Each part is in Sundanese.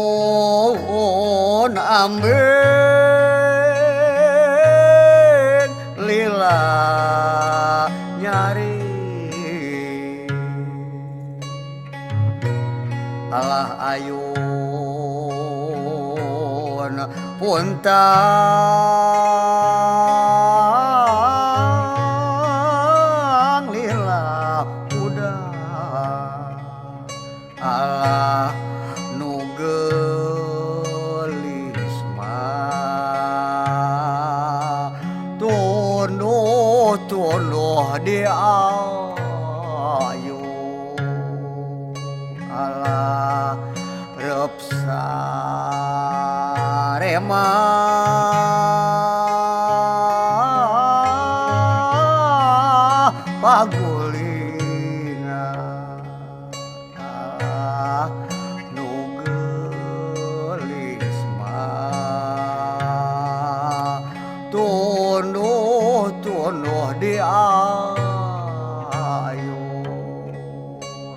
Ayun ambing lila nyari alah ayun puntang lila udah alah nu geulis mah tunduh tunduh di ayun alah reup sarema pagulingan alah nu geulis mah tunduh tunduh di ayun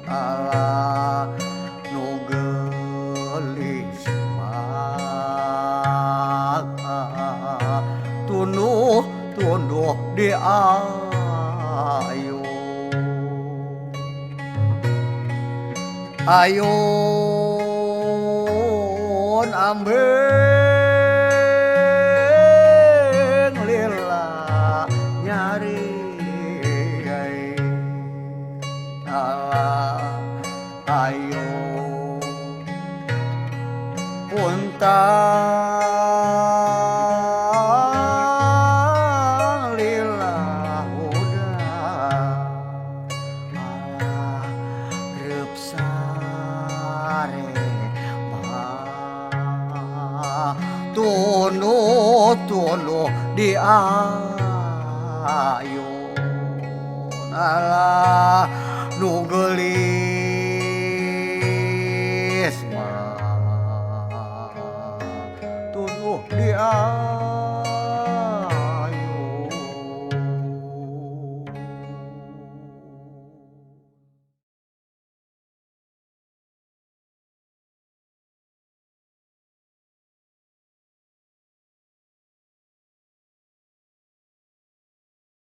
alah nu geulis mah tunduh tunduh di ayun ayun ambing lila nyari alah ayun puntang lila udah alah reup sarema tunduh tunduh di ayun alah nu geulis mah tunduh di ayun.